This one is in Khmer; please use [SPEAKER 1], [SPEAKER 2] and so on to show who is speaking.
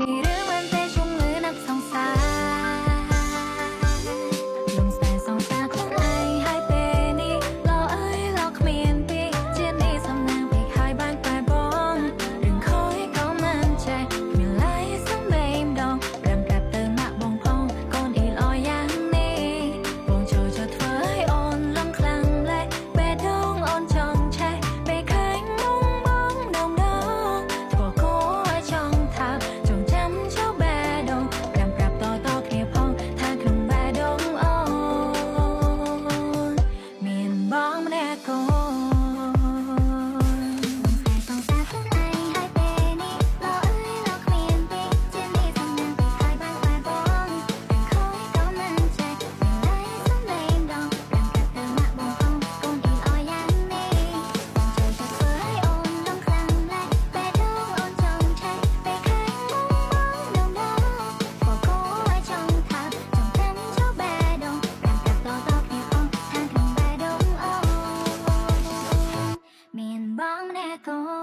[SPEAKER 1] នេះរឿងមិនទេជំងឺណាក់សង្សារលងស្នេហ៍សង្សារខ្លួនឯងហើយពេលនេះលោអើយលោគ្មានពីជានេះសំណាងពេកហើយបានតែបងរឿងខូចក៏មិនចេះគ្មានឡើយសំបីម្ដងប្រាំប្រាប់ទៅម៉ាក់បងផងកូនអ៊ីល្អយ៉ាងនេះបងចូលចូលធ្វើឲ្យអូនលងខ្លាំងម្លេះបេះដូងអូនចង់ឆេះពេលឃើញមុំបងដងដងធ្វើគួរឲ្យចង់ថាបចង់ចាំចូលបេះដូងប្រាំប្រាប់តតគ្នាផងថាក្នុងបេះដូងអូនមានបងម្នាក់គត់សង្សារខ្លួនឯងហើយពេលនេះលោអើយលោគ្មានពីជានេះសំណាងពេកហើយបានតែបងទាំងខូចក៏មិនចេះមានឡើយសំដីម្ដងប្រាំប្រាប់ទៅម៉ាក់បងផងកូនអ៊ីល្អយ៉ាងនេះបងចូលចិត្តធ្វើឲ្យអូនលងខ្លាំងម្លេះបេះដូងអូនចង់ឆេះពេលឃើញមុំបងដងដងធ្វើគួរឲ្យចង់ថាបចង់ចាំចូលបេះដូងប្រាំប្រាប់តតគ្នាផងថាក្នុងបេះដូងអូនមានបងម្នាក់គត់។